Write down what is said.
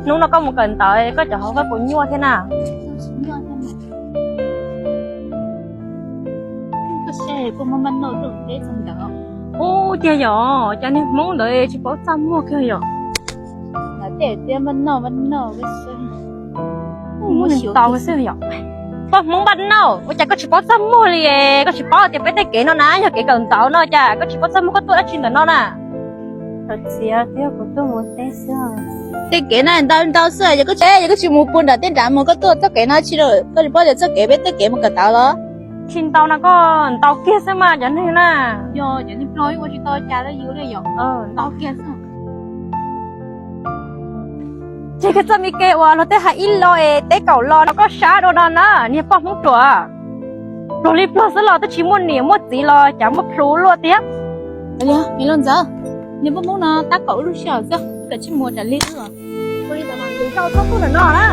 Hnub no koj mus kawm ntawv koj cov hauv fab puas nyuaj thiab na? Ub, tiag yom, cov niag Hmoob ntawd tsis paub txaj muag kiag yom. Poj Hmoob npaj noj, ua cas koj tsis paub txaj muag li? Koj tsis paub tias peb tej kev no na yog kev kawm ntawv no, cas koj tsis paub txaj muag, koj tuaj dab tsi ntawm no na? Tej kev na ntau ntau xwb, yog koj tsis, yog koj tsis mus puag nram tej nrad mus, koj tuaj txoj kev no tsis, koj tsis paub tias txoj kev peb tej kev mus kawm ntawv los? Tsis ntau no koj ntau kiag xwb mas cov neeg na. Yog cov neeg Nplog ua tsis tau cas li yus li yom. Ntau kiag xwb. Ces koj txoj me kev uas luag tej hais ib lo es teb kaum lo no koj sab dua no na, niag poj Hmoob ruam. Pluag li pluag xwb los twb tsis muaj niam muaj txiv los cas muaj plhu luaj tiag. Me Looj Ntxawm, niag poj Hmoob no tab kaum lub sij hawm xwb, kawm tsij mus raws li xwb. Ua li ntawd mas tus zaum txhob tuaj ntawm no na.